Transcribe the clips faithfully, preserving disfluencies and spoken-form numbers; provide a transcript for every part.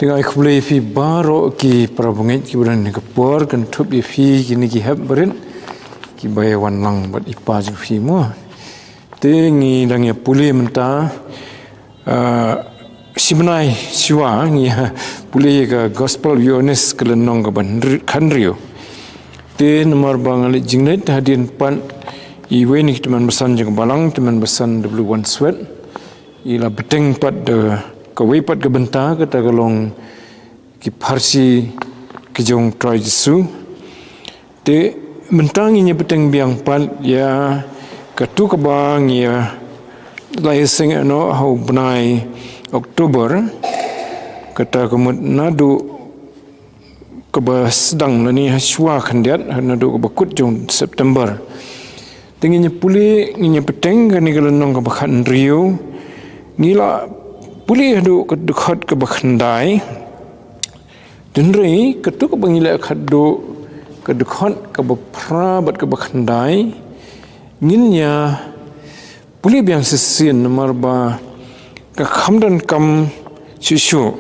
Te nga ai khublei ïa phi baroh ki para bangeit kiba don ha kane ka por, kynthup ïa phi kine ki hep barit kiba ïa wan lang bad i pa jong phi mo. Te ngi dang ïa pule mynta, ah, shi bnai shuwa ngi ïa pule ïa ka Gospel u Ïoannis ka lynnong kaba hynri-, khathynriew. Te namar ba nga leit jingleit, hadien pat iwei na ki tymmen basan jong ka balang, tymmen basan W Wadsworth, i la bteng pat da kawei pat ka bynta, kata ka long ki pharshi ki jong u Trai Jisu. Te mynta ngin ïa bteng biang pat ïa katu kaba ngi ïa la ïaseng noh ha u bnai October, kata ka mut naduh kaba sdang lane ha shuwa khyndiat, ha naduh kaba kut jong September. Te ngin ïa pule, ngin ïa bteng kane ka lynnong kaba khathynriew. Ngi la pule haduh ka dkhot kaba khyndai. Hynrei katu kaba ngi leh khatduh ka dkhot kaba phra bad kaba khyndai, ngin ïa pule biang shisien namar ba ka kham donkam shuh shuh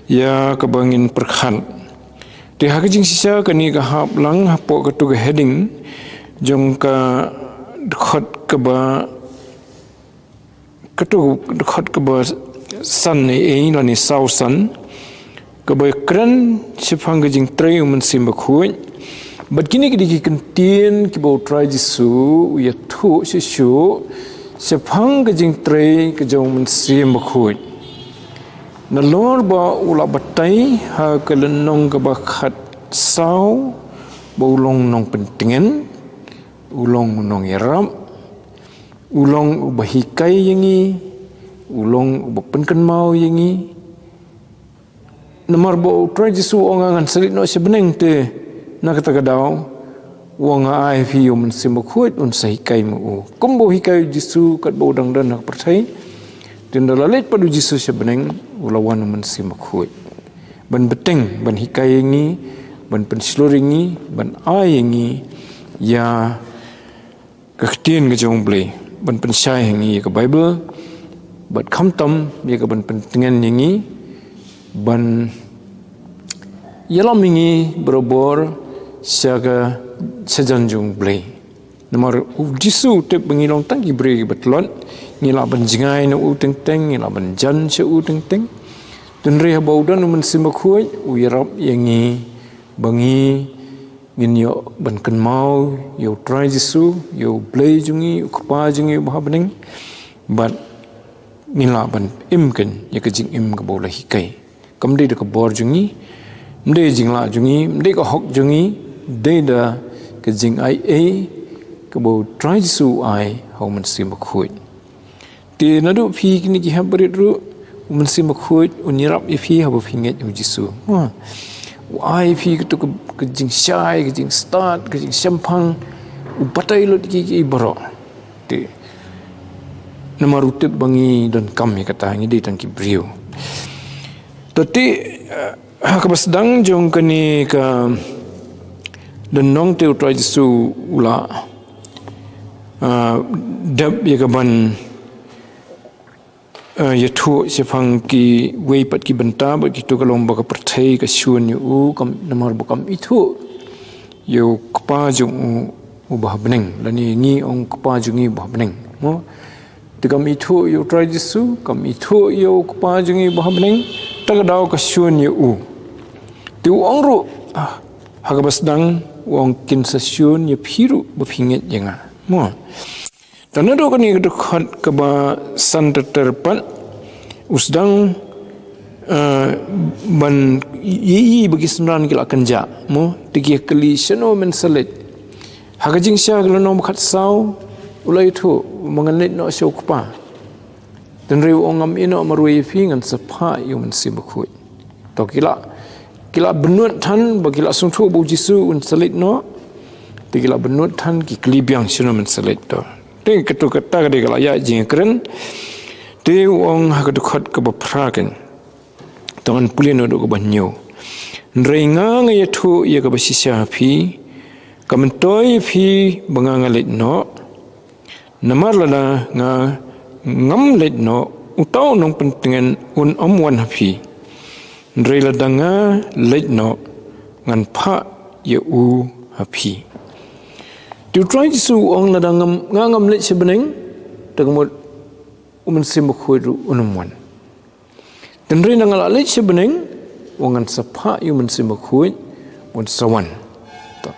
ïa kaba ngin pyrkhat. Te ha ka jingshisha kane ka hap lang hapoh katu ka heading jong ka dkhot kaba, katu dkhot kaba san ei ei lane saw san, kaba kren shaphang ka jingtrei u Mynsiem Bakhuid. Bad kine ki dei ki kyntien kiba u Trai Jisu u ïathuh shuh shuh shaphang ka jingtrei ka jong u Mynsiem Bakhuid. Nalor ba u la batai ha ka lynnong kaba khatsaw ba u long nongpyntngen, u long u nongïarap, u long uba hikai ïa ngi, u long uba pynkynmaw ïa ngi. Namar ba u Trai Jisu u ong, ngan sa leit noh sha bneng, te na kata ka daw u ong, nga ai ïa phi ïa u Mynsiem Bakhuid, un sa hikai ma u. Kumba u hikai u Jisu katba u dang don ha ka pyrthei. Te ynda la leit pat u Jisu sha bneng, u la wan u Mynsiem Bakhuid ban bteng, ban hikai ïa ngi, ban pynshlur ïa ngi, ban ai ïa ngi ïa ka ktien ka jong u Blei, ban pynshai ha ngi ïa ka Baibl, bad khamtam ïa kaban pyntngen ïa ngi, ban ïalam ïa ngi barabor sha ka shajan jong u Blei. Namar u Jisu u tip ba ngi long tang ki briew kiba tlot, ngi lah ban jngai na u teng teng, ngi lah ban jan sha u teng teng. Hynrei haba u don u Mynsiem Bakhuid, u ïarap ïa ngi ba ngi ngin ïoh ban kynmaw ïa u Trai Jisu, ïa u Blei jong ngi, u Kpa jong ngi uba ha bneng, bad ngin lah ban im kein ïa ka jingim kaba u la hikai. Kam dei da ka bor jong ngi, kam dei jinglah jong ngi, kam dei ka hok jong ngi, dei da ka jingai ei kaba u Trai Jisu u ai ha u Mynsiem Bakhuid. Te naduh phi kine ki hep barit ruh, u Mynsiem Bakhuid un ïarap ïa phi haba phi ngeit ïa u Jisu. Ha. U ai ïa phi katu ka, ka jingshai, ka jingstad, ka jingshemphang, u batai lut ïa ki, ki baroh. Te namar u tip ba ngi donkam ïa kata, ngi dei tang ki briew. Te, eh, ha kaba sdang jong kane ka lynnong te u Trai Jisu u la, ah, dep ïa kaban, ah, ïathuh shaphang kiwei pat ki bynta, bad kitu ka long ba ka pyrthei ka shun ïa u, kam, namar ba kam ithuh ïa u Kpa jong u uba ha bneng, lane ngi ong Kpa jong ngi uba ha bneng. Mo? Te kam ithuh ïa u Trai Jisu, kam ithuh ïa u Kpa jong ngi uba ha bneng, ta ka daw ka shun ïa u. Te u ong ruh, ah, ha kaba sdang, u ong kin sa shun ïa phi ruh ba phi ngeit ïa nga. Mo? Te naduh kane ka dkhot kaba san ter ter pat, u sdang, eh, ban ïohi ba ki synran ki la kynjah. Mo? Te ki ïa kylli, shano men sa leit? Ha ka jingshisha ka lynnong ba khatsaw, u la ïathuh, ma ngan leit noh sha u Kpa. Hynrei u ong ngam ïeh noh marwei ïa phi, ngan sa phah ïa u Mynsiem Bakhuid. To ki la, ki la bynnud than, ba ki la sngewthuh ba u Jisu un sa leit noh. Te ki la bynnud than, ki kylli biang shano men sa leit to. Te katu kata ka dei ka la ïaid jingkren. Te u ong ha ka dkhot kaba phra kein. To ngan pule naduh kaba hynñiew. Hynrei nga nga ïathuh ïa kaba shisha ha phi, ka myntoi ïa phi ba nga nga leit noh. Namar lada nga ngam leit noh, uta u nongpyntngen un ym wan ha phi. Hynrei lada nga leit noh, ngan phah ïa u ha phi. Te u Trai Jisu u ong, lada ngam, nga ngam leit sha bneng, te ka mut u Mynsiem Bakhuid ruh un ym wan. Hynrei lada nga la leit sha bneng, u ong ngan sa phah ïa u Mynsiem Bakhuid, un sa wan. To.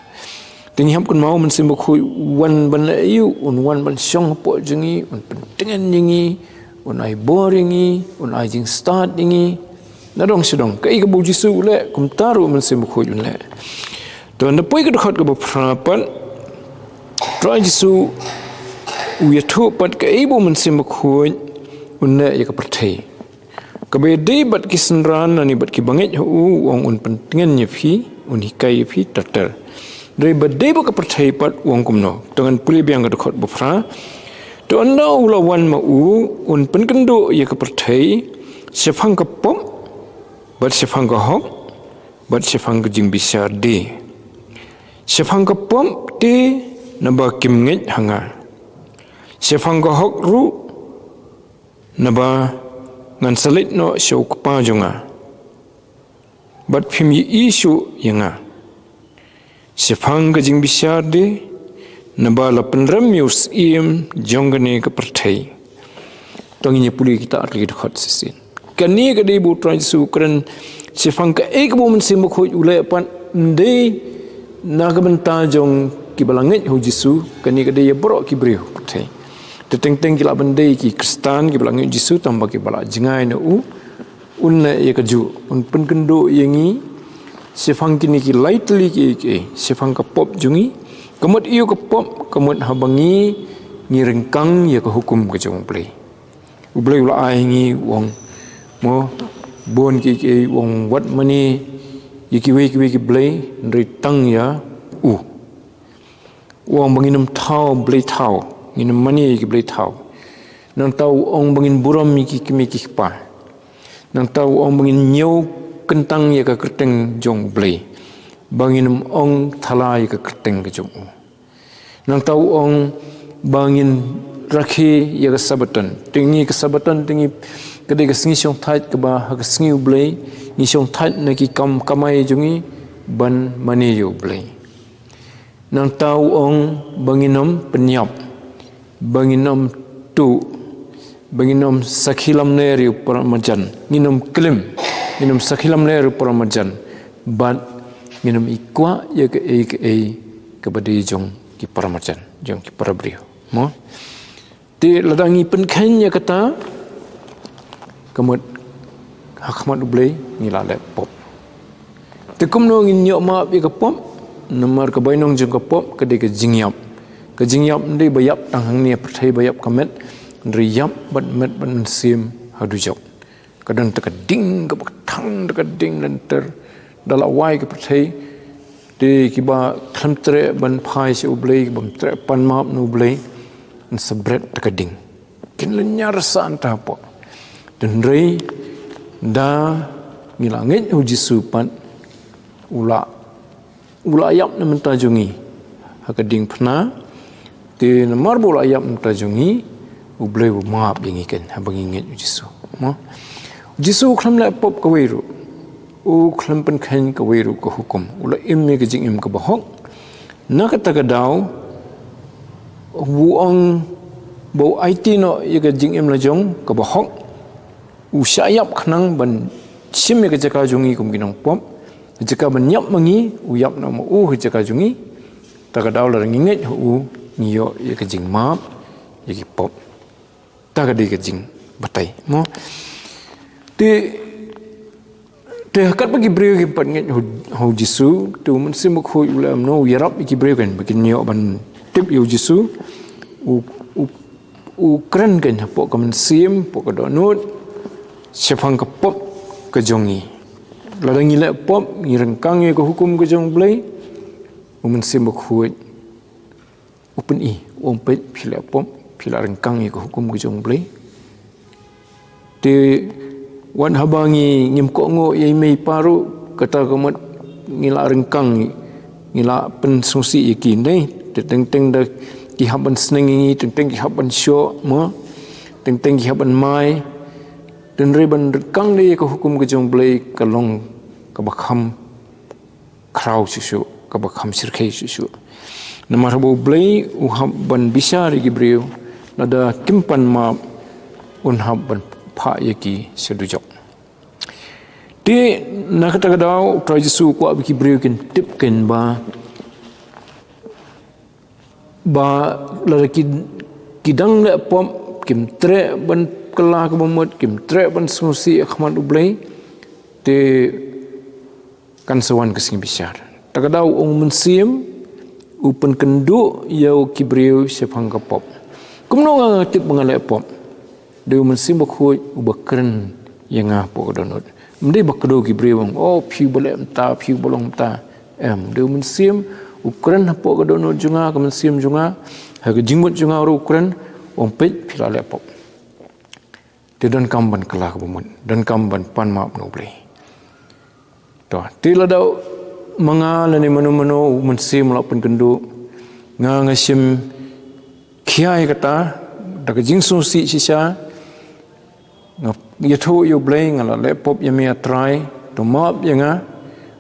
Te ngi hap kynmaw u Mynsiem Bakhuid un wan ban leh aïu, un wan ban shong hapoh jong ngi, un pyntngen ïa ngi, un ai bor ïa ngi, un ai jingstad ïa ngi. Nadong shadong, kaei kaba u Jisu u leh, kumta ruh u Mynsiem Bakhuid un leh. To, haba poi ka dkhot kaba phra pat, Trai Jisu u ïathuh pat kaei ba u Mynsiem Bakhuid un leh ïa ka pyrthei. Kaba ïadei bad ki synran lane bad ki bangeit ha u, u ong un pyntngen ïa phi, un hikai ïa phi ter ter. Hynrei ba dei bad ka pyrthei pat u ong kumno. To ngan pule biang ka dkhot ba phra. To ynda u la wan ma u, un pynkynduh ïa ka pyrthei shaphang ka pop, bad shaphang ka hok, bad shaphang ka jingbishar die. Shaphang ka pop te naba kim ngeit ha nga. Shaphang ka hok ruh naba ngan sa leit noh sha u Kpa jong nga, bad phim ïohi shuh ïa nga. Shaphang ka jingbishar die, naba la pynrem ïa u Syiem jong kane ka pyrthei. To ngin ïa pule kita ar tylli ki dkhot shisien. Kane ka dei ba u Trai Jisu u kren shaphang kaei kaba u Mynsiem Bakhuid u leh pat, ym dei na ka bynta jong kiba la ngeit ha u Jisu, kane ka dei ïa baroh ki briew pyrthei. Te teng teng ki lah ban dei ki Khristan kiba la ngeit ha u Jisu, tangba kiba la jngai na u, un leh ïa kajuh, un pynkynduh ïa ngi shaphang kine ki lai tylli kiei kiei, shaphang ka pop jong ngi. Ka mut aïu ka pop? Ka mut haba ngi, ngi ryngkang ïa ka hukum ka jong u Blei. U Blei u la ai ngi, u ong, mo, bun kiei kiei, u ong wat mane ïa kiwei kiwei ki blei, hynrei tang ïa u. U ong ba ngin ym thaw blei thaw, ngin ym mane ïa ki blei thaw. Nangta u ong ba ngin burom ïa ki kmie ki kpa. Nangta u ong ba ngin ñiew kyntang ïa ka kyrteng jong u Blei, ba ngin ym ong thala ïa ka kyrteng ka jong u. Nangta u ong ba ngin rakhe ïa ka Sabbaton. Te ngi, ka Sabbaton te ngi, ka dei ka sngi shongthait kaba ha ka sngi u Blei ngi shongthait na ki kam kamai jong ngi ban mane ïa u Blei. Nangta u ong ba ngin ym pynïap, ba ngin ym tuh, ba ngin ym sakhi lamler ïa u paramarjan, ngin ym klim, ngin ym sakhi lamler ïa u paramarjan, bad ngin ym ïkwah ïa kaei kaei kaba dei jong ki paramarjan, jong ki parabriew. Mo? Te lada ngi pynkheiñ ïa kata, ka mut ha khmat u Blei ngi la leh pop. Te kumno ngin ïoh map ïa ka pop? Namar ka bainong jong ka pop ka dei ka jingïap. Ka jingïap ym dei ba ïap tang hangne ha pyrthei, ba ïap ka met, hynrei ïap bad met bad mynsiem ha dujok. Ka don ta ka ding kaba thang, ta ka ding lynter. Da la wai ka pyrthei, te kiba khlem treh ban phai sha u Blei, kiba treh pan map na u Blei, yn sa bret ta ka ding. Kin lynñiar sah hangta hapoh. Hynrei da ngi la ngeit ha u Jisu pat, u la, u la ïap na bynta jong ngi ha ka diengphna. Te namar ba u la ïap na bynta jong ngi, u Blei u map ïa ngi keiñ haba ngi ngeit ha u Jisu. Mo? U Jisu u khlem leh pop kawei ruh. U khlem pynkheiñ kawei ruh ka hukum. U la im ïa ka jingim kaba hok. Na kata ka daw, u ong ba u aiti noh ïa ka jingim la jong kaba hok. U shah ïap khnang ban shim ïa ka jaka jong ngi kum ki nongpop. Jaka ban ïap ma ngi, u ïap noh ma u ha jaka jong ngi. Ta ka daw lada ngi ngeit ha u, ngi ïoh ïa ka jingmap ïa ki pop. Ta ka dei ka jingbatai. Mo? Te, te ha katba ki briew kim pat ngeit ha u, ha u Jisu, te u Mynsiem Bakhuid u leh kumno? U ïarap ïa ki briew keiñ ba kin ïoh ban tip ïa u Jisu. U, u, u kren keiñ hapoh ka mynsiem, hapoh ka dohnud, shaphang ka pop ka jong ngi. Lada ngi leh pop, ngi ryngkang ïa ka hukum ka jong u Blei, u Mynsiem Bakhuid u pyni, u ong peit, phi leh pop, phi la ryngkang ïa ka hukum ka jong u Blei. Te wat haba ngi, ngim kohnguh ïa i mei i pa ruh, kata ka mut ngi la ryngkang, ngi la pynsngewsih ïa ki, ne? Te teng teng da ki hap ban sneng ïa ngi, teng teng ki hap ban shoh, mo? Teng teng ki hap ban mai. Hynrei ban ryngkang leh ïa ka hukum ka jong U Blei ka long kaba kham khraw shuh shuh, kaba kham shyrkhei shuh shuh. Namar haba U Blei u hap ban bishar ïa ki briew, lada kim pan map, un hap ban phah ïa ki sha dujok. Te na kata ka daw, U Trai Jisu u kwah ba ki briew kin tip kein ba, ba lada ki, ki dang leh pop, kim treh ban kylla kaba mut, kim treh ban sngewsih ha khmat U Blei, te kan sa wan ka sngi bishar. Ta ka daw u ong u Mynsiem u pynkynduh ïa ki briew shaphang ka pop. Kumno nga, nga tip ba nga leh pop? Dei u Mynsiem Bakhuid uba kren ïa nga hapoh ka dohnud. Ym dei ba kdew ki briew ong, "Oh, phi ba leh mynta, phi ba long mynta." Em, dei u Mynsiem u kren hapoh ka dohnud jong nga, ka mynsiem jong nga, ha ka jingmut jong nga ruh u kren, u ong, "Peit, phi la leh pop." Te donkam ban kylla kaba mut, donkam ban pan map na U Blei. To, te lada ma nga lane mano mano u Mynsiem u la pynkynduh, nga, nga shim khia ïa kata da ka jingsngewsih shisha, nga ïathuh ïa U Blei, nga la leh pop ïa me, A Trai, to map ïa nga.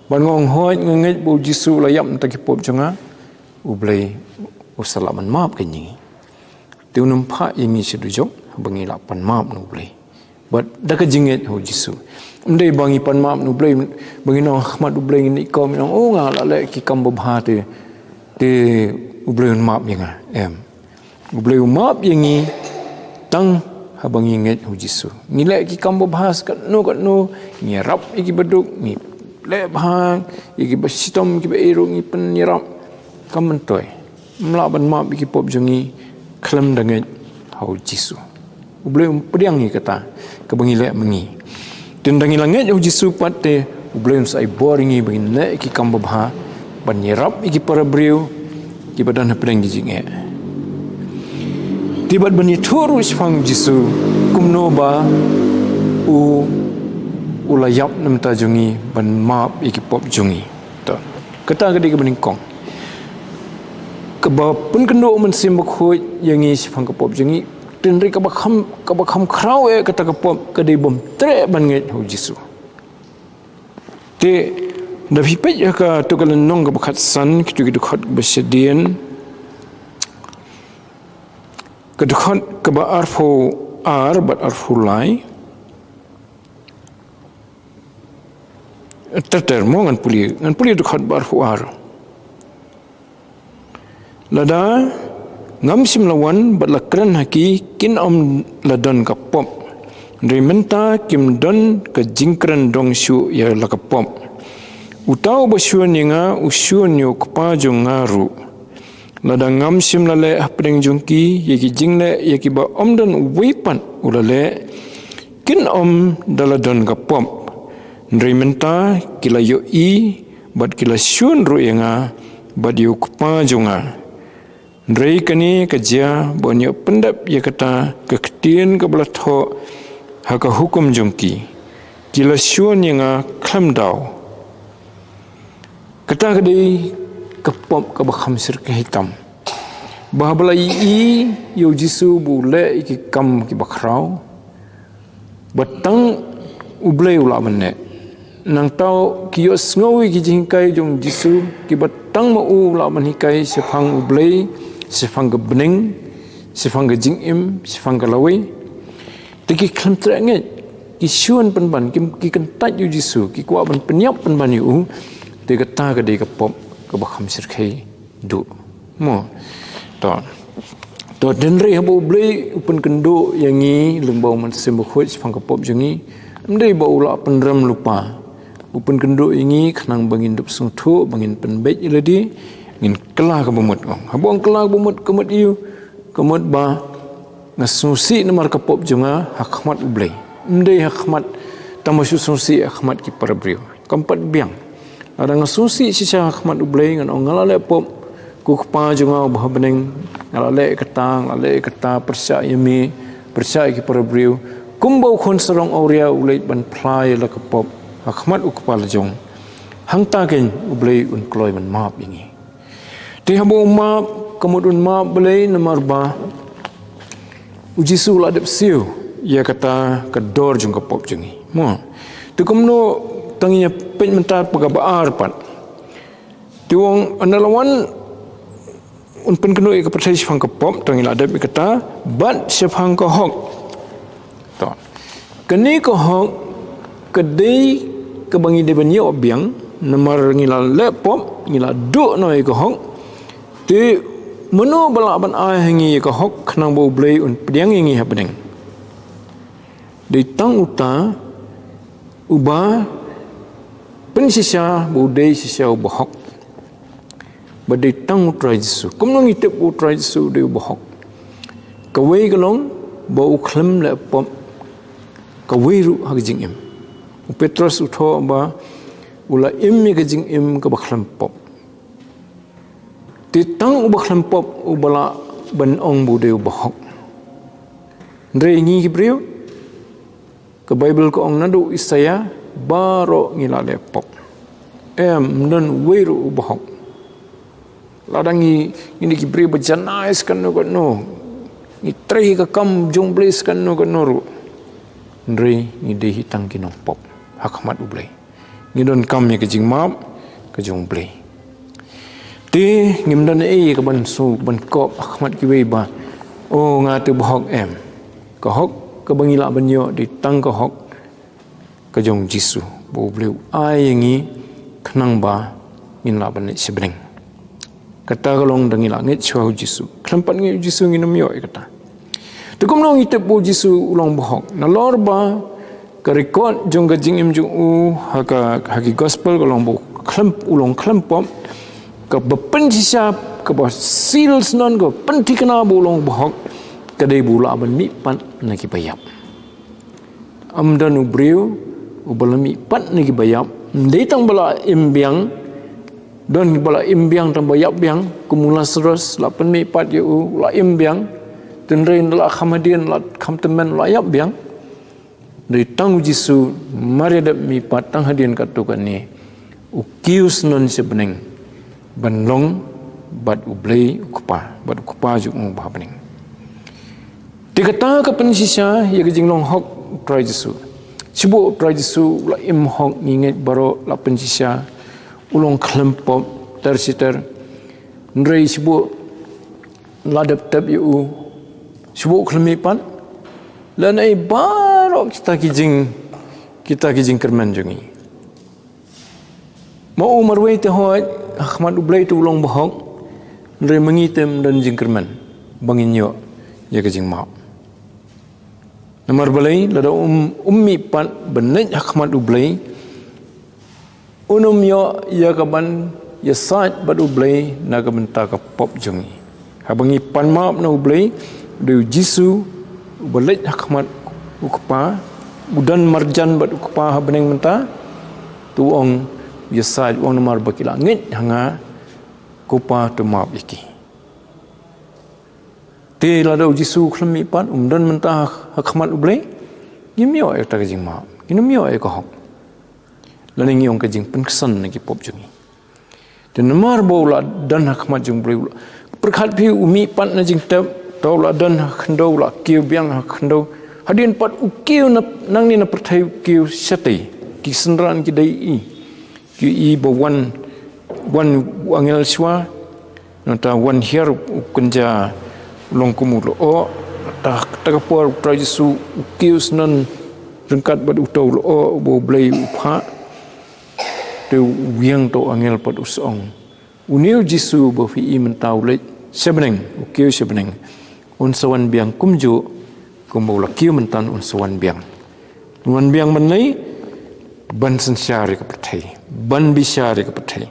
Ban nga ong, hooid, nga ngeit ba U Jisu u la ïap na ki pop jong nga, U Blei u sa lah ban map kein ïa ngi. Te un ym phah ïa ngi sha dujok haba ngi la pan map na U Blei. Bad da ka jingngeit ha U Jisu. Ym dei ba ngi pan map na U Blei, ba ngin ong ha khmat U Blei, ngin ïakob, ngin ong, "Oh, nga la leh ki kam babha te, te U Blei un map ïa nga." Em. U Blei u map ïa ngi tang haba ngi ngeit ha U Jisu. Ngi leh ki kam babha katno katno, ngi ïarap ïa ki baduk, ngi leh bha ïa ki bashitom, ki baei ruh ngi pynïarap. Kam myntoi. Ym lah ban map ïa ki pop jong ngi khlem da ngeit ha U Jisu. U Blei um pdiang ïa kata kaba ngi leh ma ngi. Te ynda ngi la ngeit ha U Jisu pat te U Blei un sa ai bor ïa ngi ba ngin leh ïa ki kam babha, ban ïarap ïa ki para briew kiba don hapdeng ki jingeh. Te bad ban ïathuh ruh shaphang U Jisu kumno ba u, u la ïap na bynta jong ngi ban map ïa ki pop jong ngi. To. Kata ka dei kaba nyngkong. Kaba pynkynduh u Mynsiem Bakhuid ïa ngi shaphang ka pop jong ngi. Te hynrei kaba kham, kaba kham khraw eh kata ka pop ka dei bym treh ban ngeit ha U Jisu. Te da phi peit ha katu ka lynnong kaba khatsan, kitu ki dkhot ba shadien, ka dkhot kaba arphew ar bad arphew lai. Ter ter mo, ngan pule, ngan pule dkhot ba arphew ar. Lada ngam shym la wan bad la kren ha ki, kin ym la don ka pop. Hynrei mynta kim don ka jingkren dong shuh ïa la ka pop. Uta uba shun ïa nga u shun ïa u Kpa jong nga ruh. Lada ngam shym la leh hapdeng jong ki ïa ki jingleh ïa kiba ym don uwei pat u la leh, kin ym da la don ka pop. Hynrei mynta ki la ïohi bad ki la shun ruh ïa nga bad ïa u Kpa jong nga. Hynrei kane ka jia ba un ïoh pyndep ïa kata ka ktien kaba la thoh ha ka hukum jong ki. Ki la shun ïa nga khlem daw. Kata ka dei ka pop kaba kham shyrkhei tam. Ba haba la ïohi ïa u Jisu ba u leh ïa ki kam kiba khraw, ba tang U Blei u lah ban neh. Nangta ki ïohsngew ïa ki jinghikai jong u Jisu, kiba tang ma u u lah ban hikai shaphang U Blei, shaphang ka bneng, shaphang ka jingim, shaphang ka lawei. Te ki khlem treh ngeit, ki shun pynban, ki, ki kyntait ïa u Jisu, ki kwah ban pynïap pynban ïa u. Te kata ka dei ka pop kaba kham shyrkhei duh. Mo. To. To, hynrei haba U Blei u pynkynduh ïa ngi lyngba u Mynsiem Bakhuid shaphang ka pop jong ngi, ym dei ba u la pynrem lypa. U pynkynduh ïa ngi khnang ba ngin dup sngewthuh, ba ngin pynbeit ïa lade, ngin kylla kaba mut, ong. Haba ong kylla kaba mut, ka mut ïa u, ka mut ba nga sngewsih namar ka pop jong nga ha khmat U Blei. Ym dei ha khmat, tang ba shu sngewsih ha khmat ki para briew. Kam pat biang. Lada nga sngewsih shisha ha khmat U Blei, ngan ong nga la leh pop, ko Kpa jong nga uba ha bneng, nga la leh kata, nga la leh kata, pyrshah ïa me, pyrshah ïa ki para briew. Kumba u khun sarong awria u leit ban phla ïa la ka pop ha khmat u kpa la jong, hangta keiñ U Blei un kloi ban map ïa ngi. Te haba u map, ka mut un map balei? Namar ba u Jisu u la dep siew. ïa kata ka dor jong ka pop jong ngi. Mo. Te kumno, tang ïa peit mynta pa kaba ar pat. Te u ong, na la wan un pynkynduh ïa ka pyrthei shaphang ka pop, tang ngi la dep ïa kata, bad shaphang ka hok. To. Kane ka hok ka dei kaba ngi dei ban ïoh biang, namar ngi la leh pop, ngi la duh noh ïa ka hok. Te mano ba lah ban ai ha ngi ïa ka hok, khnang ba U Blei un pdiang ïa ngi ha bneng. Dei tang uta uba pynshisha ba u dei shisha uba hok. Ba dei tang U Trai Jisu. Kumno ngi tip ba U Trai Jisu u dei uba hok? Kawei ka long ba u khlem leh pop. Kawei ruh ha ka jingim. U Petros u thoh ba u la im ïa ka jingim kaba khlem pop. Te tang uba khlem pop uba lah ban ong ba u dei uba hok. Hynrei ngi ki briew, ka Baibl ka ong naduh Isaïah, baroh ngi la leh pop. Em, ym don uwei ruh uba hok. Lada ngi, ngi dei ki briew ba janai sa kano kano, ngi trei ka kam jong U Blei sa kano kano ruh, hynrei ngi dei hi tang ki nongpop ha khmat U Blei. Ngi donkam ïa ka jingmap ka jong U Blei. Te ngim don ei ka ban shu ban kop ha khmat kiwei ba, o, nga te ba hok, em. Ka hok kaba ngi lah ban ïoh dei tang ka hok ka jong Jisu, ba U Blei u ai ïa ngi khnang ba ngin lah ban leit sha bneng. Kata ka long da ngi la ngeit shuwa ha U Jisu. Khlem pat ngeit U Jisu ngin ym ïoh ïa kata. Te kumno ngi tip ba U Jisu u long ba hok? Nalor ba ka record jong ka jingim jong u ha ka, ha ki gospel ka long ba u khlem, u long khlem pop, kaba pynshisha, kaba seal snon, kaba pynthikna ba u long ba hok, ka dei ba u lah ban mihpat na ki ba ïap. Ym don u briew uba la mihpat na ki ba ïap. Ym dei tang ba la im biang, don ba la im biang tang ba ïap biang, kum u Lasarus, la pynmihpat ïa u, la im biang. Hynrei ynda la kham hadien, la kham tymmen, la ïap biang. Dei tang U Jisu, mar ïa dep mihpat tang hadien katto katne, u kiew snon sha bneng ban long bad U Blei U Kpa, bad U Kpa jong u ba ha bneng. Te kata ka pynshisha ïa ka jinglong hok U Trai Jisu. Shu ba U Trai Jisu u la im hok, ngi ngeit baroh, la pynshisha, u long khlem pop ter shi ter. Hynrei shu ba la dep tep ïa u, shu ba u khlem mihpat, lehnohei baroh kita ki jing, kita ki jingkyrmen jong ngi. Ma u marwei te hooid ha khmat U Blei te u long ba hok, hynrei ma ngi te ym don jingkyrmen ba ngin ïoh ïa ka jingmap. Namar balei? Lada um, um mihpat ban leit ha khmat U Blei, un ym ïoh ïa ka ban ïasaid bad U Blei na ka bynta ka pop jong ngi. Haba ngi pan map na U Blei, dei U Jisu uba leit ha khmat U Kpa, u don marjan bad U Kpa ha bneng mynta, te u ong, ïasaid, u ong namar ba ki la ngeit ha nga, ko Pa to map ïa ki. Te lada U Jisu u khlem mihpat, um don mynta ha, ha khmat U Blei, ngim ïoh ïa kata ka jingmap, ngin ym ïoh ïa ka hok. Lane ngi ong ka jingpynksan na ki pop jong ngi. Te namar ba u la don ha khmat jong U Blei, u la, pyrkhat phi, u mihpat na jingtep, te u la don ha khyndew, u la kiew biang ha khyndew. Hadien pat u kiew na, nangne na pyrthei u kiew shatei. Ki synran ki dei i. Ki i ba wan, wan u angel shuwa, nangta wan hiar u kynja long kum u lyoh, nangta kata ka por U Trai Jisu u kiew snon ryngkat bad uta u lyoh uba U Blei u phah. Te u ïeng uta u angel pat u sa ong, une U Jisu ba phi i mynta u leit sha bneng, u kiew sha bneng, un sa wan biang kumjuh kumba u la kiew mynta, un sa wan biang. Wan biang ban lei, ban synshar ïa ka pyrthei, ban bishar ïa ka pyrthei.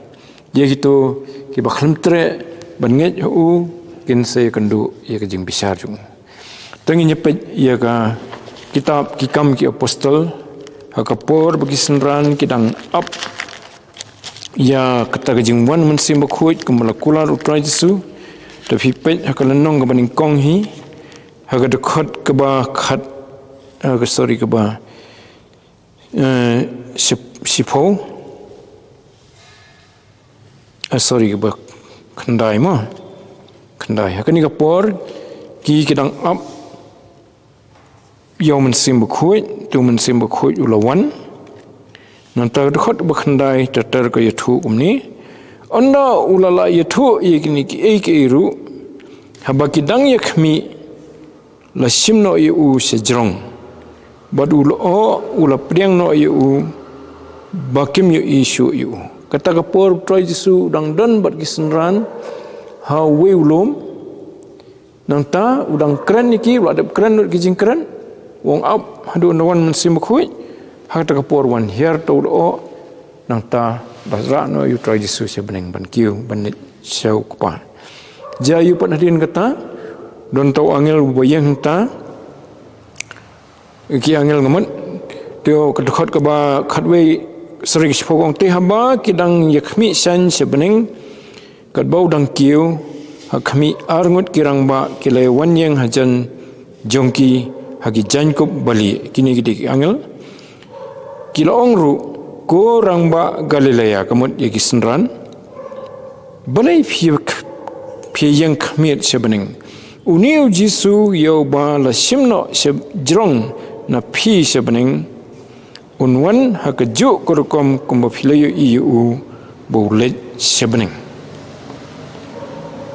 Ïa kito kiba khlem treh ban ngeit ha u, kin sa ïakynduh ïa ka jingbishar jong u. Te ngin ïa peit ïa ka kitab Ki Kam ki Apostol, ha ka por ba ki synran ki dang ap ïa kata ka jingwan Mynsiem Bakhuid kumba la kular U Trai Jisu. Te phi peit ha ka lynnong kaba nyngkong hi, ha ka dkhot kaba khat, ha ka, sorry, kaba, eh, ship-, shiphew. Ah, sorry, kaba khyndai mo. Khyndai. Ha kane ka por ki, ki dang ap ïa u Mynsiem Bakhuid, te u Mynsiem Bakhuid u la wan. Nangta ka dkhot ba khyndai ter ter ka ïathuh kumne. Ynda u la lah ïathuh ïa kine kiei kiei ruh, haba ki dang ïakhmih, la shim noh ïa u sha jrong. Bad u lyoh u la pdiang noh ïa u ba kim ïohi shuh ïa u. Kata ka por u Trai Jisu u dang don bad ki synran ha uwei u lum. Nangta u dang kren ïa ki, u la dep kren lut ki jingkren. U ong ap haduh ynda wan Mynsiem Bakhuid. Ha kata ka por wan hiar to u lyoh. Nangta ba rah noh ïa u Trai Jisu sha bneng ban kiew ban leit sha u Kpa. Jia ïa u pat hadien kata, don to u angel uba ïeng hangta. Ki angel nga mut. Te ka dkhot kaba khatwei, sorry, ka shiphew ka ong, te haba ki dang ïakhmih shane sha bneng katba u dang kiew, ha khmih, ar ngut ki rangbah ki la wan ïeng hajan jong ki ha ki jaiñkup balieh. Kine ki dei ki angel. Ki la ong ruh, ko rangbah Galilea, ka mut ïa ki synran, balei phi, phi ïeng khmied sha bneng? Une u Jisu ïa uba la shim noh sha jrong na phi sha bneng, un wan ha kajuh ka rukom kumba phi la ïohi ïa u ba u leit sha bneng.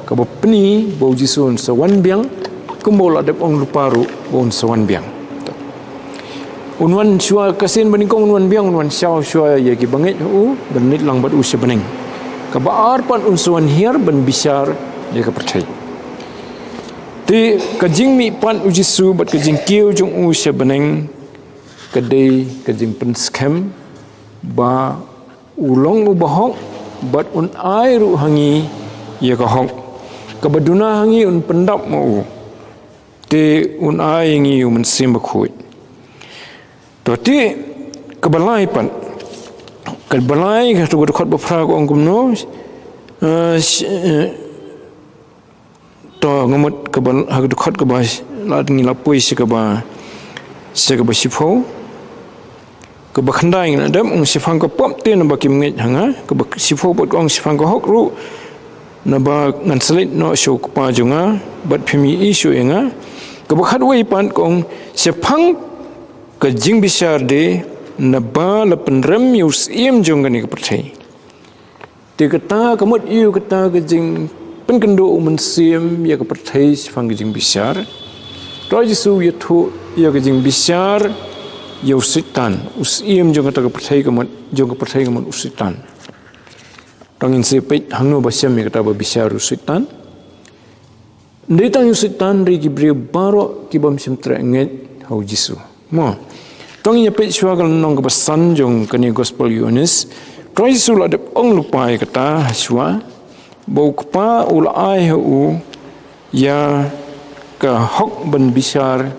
Kaba pyni ba u Jisu un sa wan biang, kumba u la dep ong lypa ruh ba un sa wan biang. Un wan shuwa ka sien ba nyngkong, un wan biang, un wan shaw shuwa ïa ki bangeit ha u, ban leit lang bad u sha bneng. Kaba ar pat un sa wan hiar ban bishar ïa ka pyrthei. Te ka jingmihpat u Jisu bad ka jingkiew jong u sha bneng, ka dei ka jingpynskhem ba u long uba hok, bad un ai ruh ha ngi ïa ka hok. Kaba duna ha ngi un pyndap ma u. Te un ai ha ngi u Mynsiem Bakhuid. To te kaba lai pat. Kaba lai, ka tu ka dkhot ba phra ka ong kumno. Eh, sh-, eh, To, nga mut kaba, ha ka dkhot kaba, la ngi la poi sha kaba, sha kaba shiphew. Kaba khyndai ngi la dep, ong shaphang ka pop te naba kim ngeit ha nga, kaba shiphew pat ka ong shaphang ka hok ruh, naba ngan sa leit noh sha u Kpa jong nga, bad phim ïohi shuh ïa nga. Kaba khatwei pat ka ong shaphang ka jingbishar de, naba la pynrem ïa u syiem jong kane ka pyrthei. Te kata ka mut ïa u kata ka jingpynkynduh u Mynsiem ïa ka pyrthei shaphang ka jingbishar. Trai Jisu u ïathuh ïa ka jingbishar ïa u Soitan, u syiem jong kata ka pyrthei ka mut, jong ka pyrthei ka mut u Soitan. Tang ngin sa peit hangno ba shem ïa kata ba bishar u Soitan. Ym dei tang ïa u Soitan, hynrei ki briew baroh ki bym shym treh ngeit ha u Jisu. Mo. Tang ngin ïa peit shuwa ka lynnong kaba san jong kane gospel Ïoannis. Trai Jisu la dep ong lypa ïa kata ha shuwa. Ba u Kpa u la ai ha u ïa ka hok ban bishar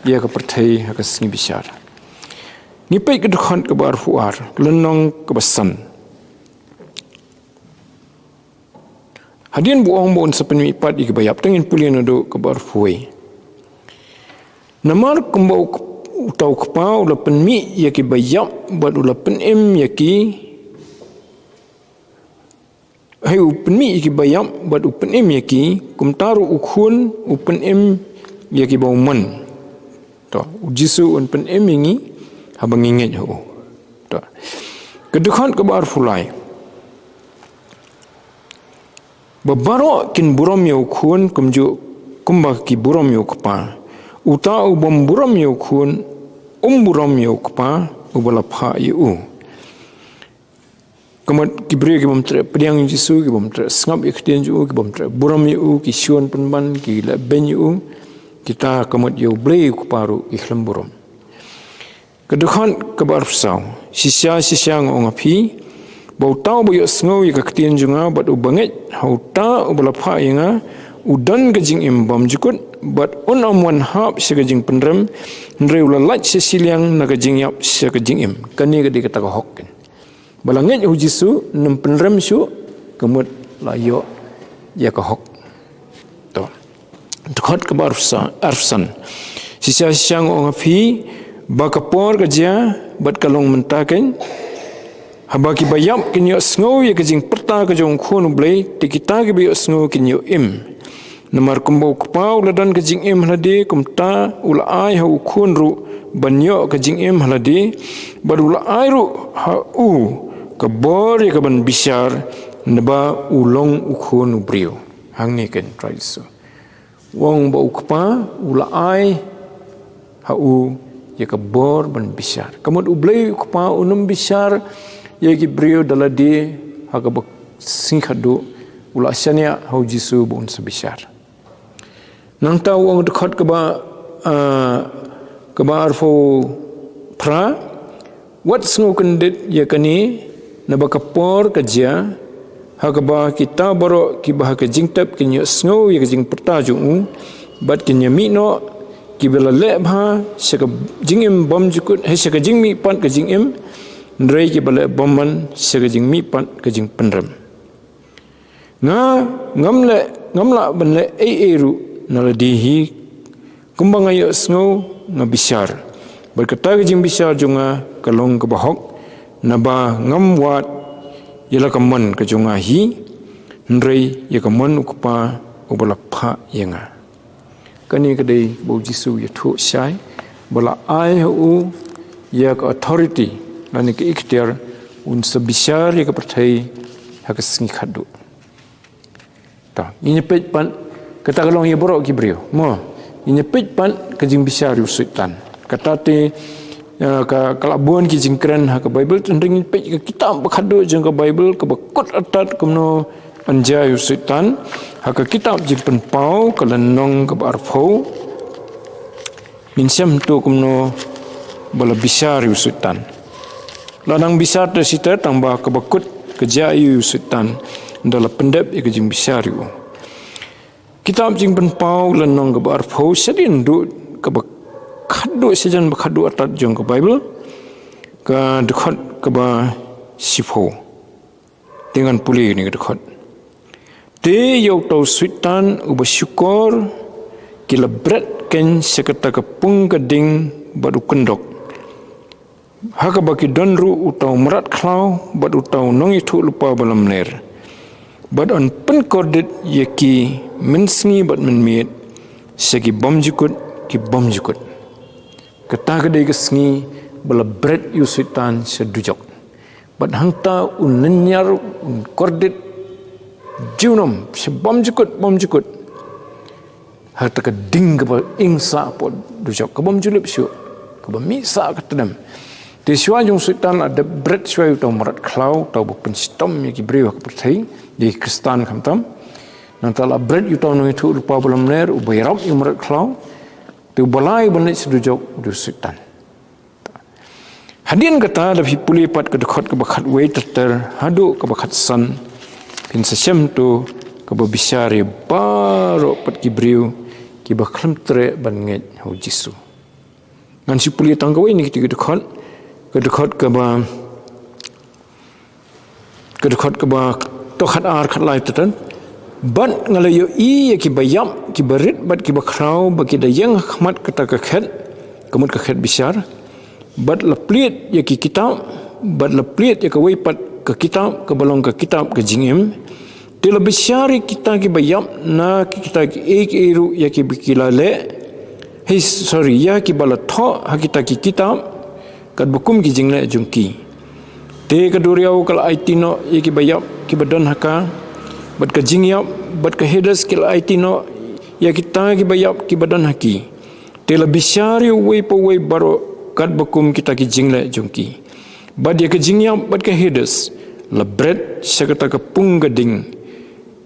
ïa ka pyrthei ha ka sngi bishar. Ngi peit ka dkhot kaba arphew ar, lynnong kaba san. Hadien ba u ong ba un sa pynmih pat ïa kiba ïap, tang ngin pule naduh kaba arphew wei. Namar kumba u, uta u Kpa u la pynmih ïa kiba ïap, bad u la pynim ïa ki, hei u pynmih ïa kiba ïap, bad u pynim ïa ki, kumta ruh u Khun u pynim ïa kiba u mon. To, u Jisu un pynim ïa ngi, haba ngi ngeit ha u. To. Ka dkhot kaba arphew lai. Ba baroh kin burom ïa u Khun kumjuh kumba ki burom ïa u Kpa. Uta u bym burom ïa u Khun, um burom ïa u Kpa, uba la phah ïa u. Ka mut ki briew ki bym treh pdiang ïa u Jisu, ki bym treh sngap ïa ka ktien jong u, ki bym treh burom ïa u, ki shun pynban, ki leh beiñ ïa u, kita ka mut ïa u Blei u Kpa ruh ki khlem burom. Ka dkhot kaba arphew saw. Shisha, shisha nga ong ha phi, ba uta uba ïohsngew ïa ka ktien jong nga, bad uba ngeit ha uta uba la phah ïa nga, u don ka jingim bymjukut, bad un ym wan hap sha ka jingpynrem, hynrei u la lait sha shiliang na ka jingïap sha ka jingim. Kane ka dei kata ka hok. Ba la ngeit ha u Jisu, nym pynrem shuh, ka mut la ïoh ïa ka hok. To. Dkhot kaba arphew san, arphew san. Shisha, shisha nga ong ha phi, ba ka por ka jia, bad ka long mynta kein. Haba kiba ïap kin ïohsngew ïa ka jingpyrta ka jong u Khun u Blei, te kita kiba ïohsngew kin ïoh im. Namar kumba u Kpa u la don ka jingim ha lade, kumta u la ai ha u Khun ruh ban ïoh ka jingim ha lade, bad u la ai ruh ha u ka bor ïa ka ban bishar, naba u long u Khun u briew. Hangne keiñ Trai Jisu. U ong ba u Kpa u la ai ha u ïa ka bor ban bishar. Ka mut U Blei u Kpa un ym bishar ïa ki briew da lade ha kaba sngi khadduh, u la shaniah ha u Jisu ba un sa bishar. Nangta u ong dkhot kaba, ah, kaba arphew phra, wat sngew kyndit ïa kane, naba ka por ka jia, ha kaba kita baroh kiba ha ka jingtep kin ïohsngew ïa ka jingpyrta jong u, bad kin ïamih noh, kiba la leh bha sha ka jingim bymjukut, ha sha ka jingmihpat ka jingim, hynrei kiba leh bymman sha ka jingmihpat ka jingpynrem. Nga ngam leh, ngam lah ban leh ei ei ruh na lade hi, kumba nga ïohsngew nga bishar. Bad kata ka jingbishar jong nga ka long kaba hok, naba ngam wad ïa la ka mon ka jong nga hi, hynrei ïa ka mon u Kpa uba la phah ïa nga. Kane ka dei ba u Jisu u ïathuh shai ba la ai ha u ïa ka authority lane ka iktiar un sa bishar ïa ka pyrthei ha ka sngi khadduh. Ta, ngin ïa peit pat kata ka long ïa baroh ki briew. Mo, ngin ïa peit pat ka jingbishar ïa u Soitan. Kata te, eh, ka, ka la bun ki jingkren ha ka Baibl, te hynrei ngin peit ka kitab ba khadduh jong ka Baibl, kaba kut artat kumno yn jia ïa u Soitan, ha ka kitab Jingpynpaw ka lynnong kaba arphew. Ngin shem to kumno ba la bishar ïa u Soitan. La nang bishar te shisha tang ba kaba kut ka jia ïa u Soitan, da la pyndep ïa ka jingbishar ïa u. Kitab Jingpynpaw lynnong kaba arphew, shadien duh kaba khadduh, shajan ba khadduh artat jong ka Baibl, ka dkhot kaba shiphew. Te ngan pule ïa kane ka dkhot. Te ïa uta u Soitan uba shukor ki la bret keiñ sha kata ka pung ka ding bad u kyndok, ha kaba ki don ruh uta u mrad khlaw bad uta u nongïathuhlypa ba lamler, bad yn pynkordit ïa ki mynsngi bad mynmiet sha ki bymjukut ki bymjukut. Kata ka dei ka sngi ba la bret ïa u Soitan sha dujok. Bad hangta un lynñiar, un kordit junom sha bymjukut bymjukut. Hangta ka ding kaba ing sah hapoh dujok, ka bym ju lip shuh, kaba mih sah ka tdem. Te shuwa jong u Soitan la dep bret shuwa ïa uta u mrad khlaw, uta uba pynshitom ïa ki briew ha ka pyrthei, ïa ki Khristan khamtam. Nangta la bret ïa uta u nongïathuhlypa ba lamler, uba ïarap ïa u mrad khlaw. Te uba lai ban leit sha dujok u dei u Soitan. Hadien kata, lada phi pule pat ka dkhot kaba khatwei ter ter haduh kaba khatsan, phin sa shem to kaba bishar ïa baroh pat ki briew kiba khlem treh ban ngeit ha u Jisu. Ngan shu pule tang kawei na kita ki dkhot, ka dkhot kaba Ka dkhot kaba to khatar khatlai te tan. Bad nga la ïohi ïa kiba ïap, kiba rit bad kiba khraw ba ki da ïeng ha khmat kata ka khet, ka mut ka khet bishar. Bad la plied ïa ki kitab, bad la plied ïa kawei pat ka kitab kaba long ka kitab ka jingim. Te la bishar ïa kita kiba ïap na ki kita kiei kiei ruh ïa kiba ki la leh. Hei, sorry, ïa kiba la thoh ha kita ki kitab katba kum ki jingleh jong ki. Te ka duriaw ka la aiti noh ïa kiba ïap kiba don ha ka, bad ka jingïap bad ka Hades ki la aiti noh ïa kita kiba ïap kiba don ha ki. Te la bishar ïa uwei pa uwei baroh katba kum kita ki jingleh jong ki. Bad ïa ka jingïap bad ka Hades la bret sha kata ka pung ka ding.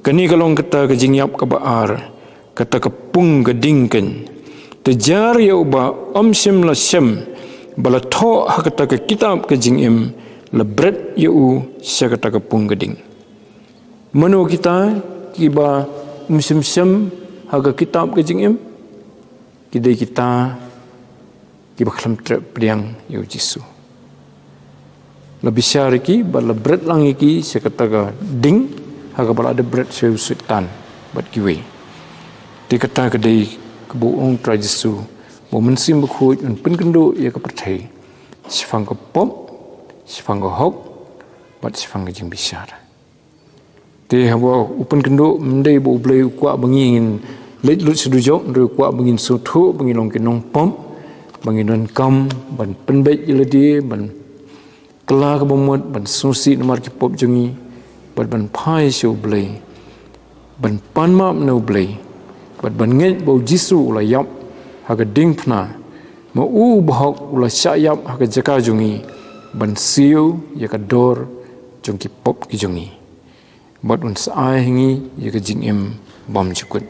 Kane ka long kata ka jingïap kaba ar, kata ka pung ka ding keiñ. Te jar ïa uba ym shym la shem ba la thoh ha kata ka kitab ka jingim, la bret ïa u sha kata ka pung ka ding. Mano kita kiba ym shym shem ha ka kitab ka jingim? Ki dei kita kiba khlem treh pdiang ïa u Jisu. La bishar ïa ki bad la bret lang ïa ki sha kata ka ding ha kaba la dep bret sha u Soitan bad kiwei. Te kata ka dei kaba u ong Trai Jisu ba u Mynsiem Bakhuid un pynkynduh ïa ka pyrthei shaphang ka pop, shaphang ka hok bad shaphang ka jingbishar. Te haba u pynkynduh, ym dei ba U Blei u kwah ba ngin leit lut sha dujok, hynrei u kwah ba ngin sngewthuh ba ngi long ki nongpop, ba ngi donkam ban pynbeit ïa lade, ban kylla ka bamut, ban sngewsih namar ki pop jong ngi, bad ban phai sha U Blei, ban pan map na U Blei, bad ban ngeit ba U Jisu u la ïap ha ka diengphna, ma u bahok u la shah ïap ha ka jaka jong ngi, ban siew ïa ka dor jong ki pop ki jong ngi, bad un sa ai ha ngi ïa ka jingim bymjukut.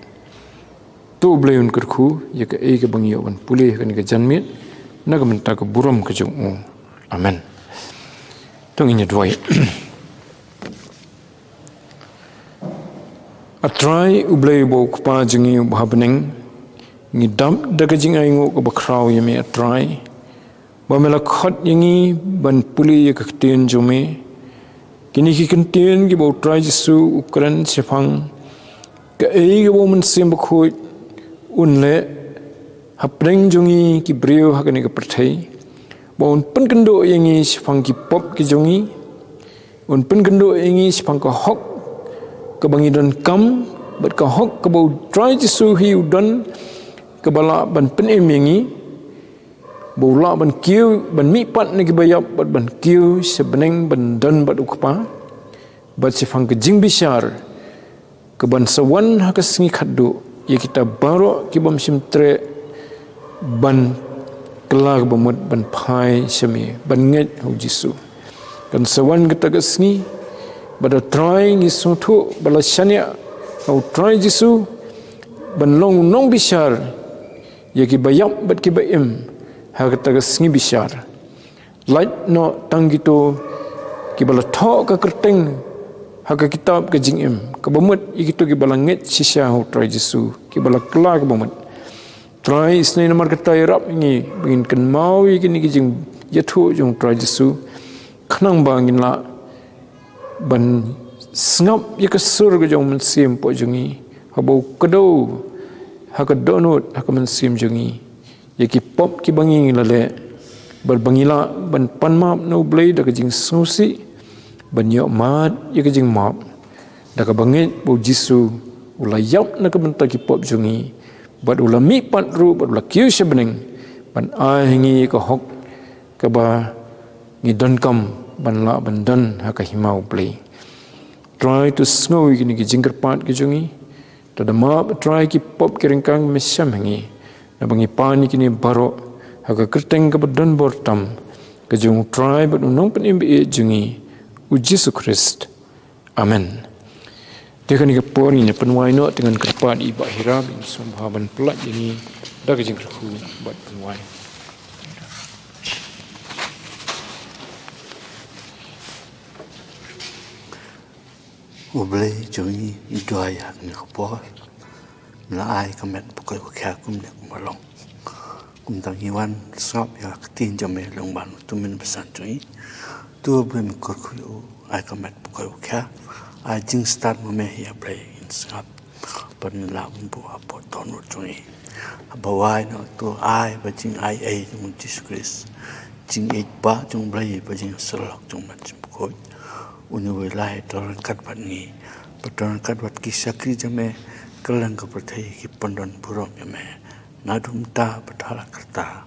To U Blei un kyrkhu ïa kaei kaba ngi ïoh ban pule ha kane ka janmiet, na ka bynta ka burom ka jong u. Amen. To ngin ïa duwai. A Trai U Blei uba u Kpa jong ngi uba ha bneng, ngi dap da ka jingainguh kaba khraw ïa me, A Trai, ba me la khot ïa ngi ban pule ïa ka ktien jong me. Kine ki ktien kiba U Trai Jisu u kren shaphang kaei kaba U Mynsiem Bakhuid un leh hapdeng jong ngi ki briew ha kane ka pyrthei, ba un pynkynduh ïa ngi shaphang ki pop ki jong ngi, un pynkynduh ïa ngi shaphang ka hok kaba ngi donkam, bad ka hok kaba U Trai Jisu hi u don, kaba lah ban pynim ïa ngi, ba u lah ban kiew, ban mihpat na kiba ïap, bad ban kiew sha bneng ban don bad U Kpa, bad shaphang ka jingbishar kaban sa wan ha ka sngi khatduh ïa kita baroh ki bym shym treh ban kylla ka bamut ban phai sha me, ban ngeit ha U Jisu. Kan sa wan kata ka sngi, bad A Trai ngi sngewthuh ba la shaniah ha U Trai Jisu ban long u nongbishar ïa kiba ïap bad kiba im ha kata ka sngi bishar. Lait noh tang kito kiba la thoh ka kyrteng ha ka kitab ka jingim, kaba mut ïa kito kiba la ngeit shisha ha U Trai Jisu, kiba la kylla ka bamut. Trai, isynei namar kata ïarap ïa ngi ba ngin kynmaw ïa kine ki jingïathuh jong U Trai Jisu, khnang ba ngin lah ban sngap ïa ka sur ka jong U Mynsiem hapoh jong ngi, haba u kdew ha ka dohnud ha ka mynsiem jong ngi ïa ki pop kiba ngi la leh, bad ba ngi lah ban pan map na U Blei da ka jingsngewsih, ban ïoh mad ïa ka jingmap da kaba ngeit ba U Jisu u la ïap na ka bynta ki pop jong ngi, bad u la mihpat ruh, bad u la kiew sha bneng, ban ai ha ngi ïa ka hok kaba ngi donkam ban lah ban don ha ka hima U Blei. Trai, to sngew ïa kine ki jingkyrpad ki jong ngi. To da map, Trai, ki pop ki ryngkang, me shem ha ngi, naba ngi pan ïa kine baroh ha ka kyrteng kaba don bor tam ka jong U Trai bad U Nongpynim ba ïeit jong ngi, U Jisu Khrist. Amen. Te kane ka por ngin ïa pynwai noh, te ngan kyrpad ïa i Bah Hira ba in sngewbha ban pynlait ïa ngi da ka jingkyrkhu bad pynwai. U Blei jong ngi, ngi duwai ha kane ka por, me la ai ka met ba koit ba khiah kumne kumba long. Kumta ngi wan sngap ïa ka ktien jong me lyngba u tymmen basan jong ngi. To U Blei, me kyrkhu ïa u, ai ka met ba koit ba khiah, ai jingstad ma me, ïa Blei, ngin sngap bad ngin lah ban buh hapoh dohnud jong ngi. Haba wai noh, to ai ba jingaiei jong U Jisu Khrist, jingïeidbah jong U Blei, bad jingïasyllok jong U Mynsiem Bakhuid, un ïa wai lai don ryngkat bad ngi, bad don ryngkat bad ki shakri jong me kylleng ka pyrthei, ki pyndon burom ïa me naduh mynta bad hala karta.